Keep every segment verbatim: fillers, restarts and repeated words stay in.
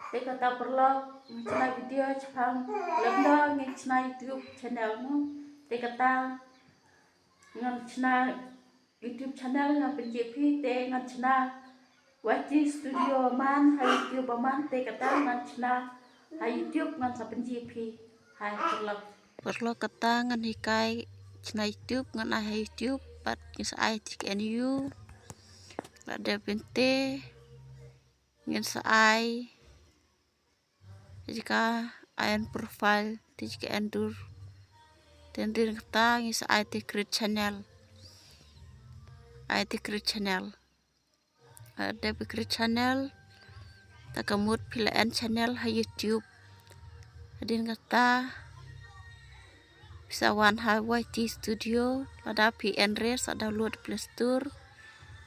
Te kata paralok, ngan shna video shaphang lem da ngin shna YouTube channel mo. Te kata ngan shna YouTube channel ngan pynjih phi, te ngan shna Y T Studio man ha YouTube man, te kata ngan shna ha YouTube ngan sa pynjih phi. Hai paralok. Paralok, kata ngan hikai shna YouTube, ngan ai ha YouTube bad ngin sa ai te ka N U. La dep bynta ngin sa ai te ka ai profile, te ka ai dur. Te hadien kata ngin sa ai te create channel. Ai te create channel. La dep create channel, ta ka mut phi la add channel ha YouTube. Hadien kata phi sa wan ha Y T Studio, lada phi add re sa download Play Store.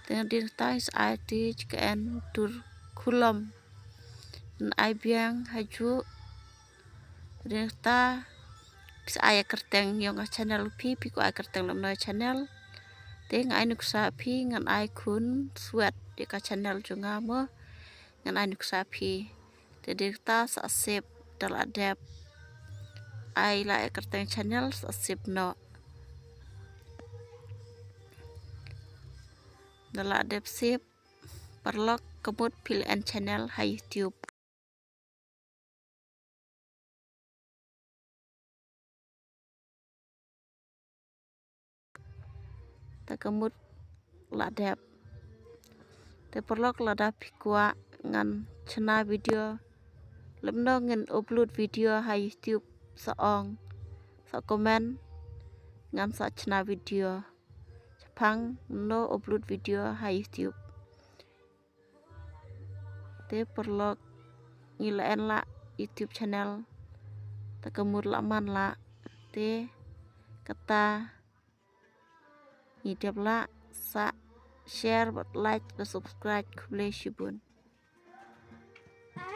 Te hadien kata sa ai te ka ai dur khulom. Ngan ai biang ha ju. Hadien kata phi sa ai kyrteng ïong ka channel phi, phi kwah ai kyrteng lem no channel. Te nga ai nuksa phi, ngan ai khun swet ïa ka channel jong nga mo. Ngan ai nuksa phi. Te hadien kata sa save da la dep. Ai la ïa kyrteng channel sa save noh. Da la dep save, paralok, ka mut phi la add channel ha YouTube. Ta ka mut la dep. Te paralok, lada phi kwah ngan shna video lem no ngin upload video ha YouTube, sa ong, sa comment, ngan sa shna video shaphang no upload video ha YouTube. Te paralok, ngi la add la YouTube channel. Ta ka mut la man la. Te kata ngi dep la sa share bad like bad subscribe. Khublei shibun.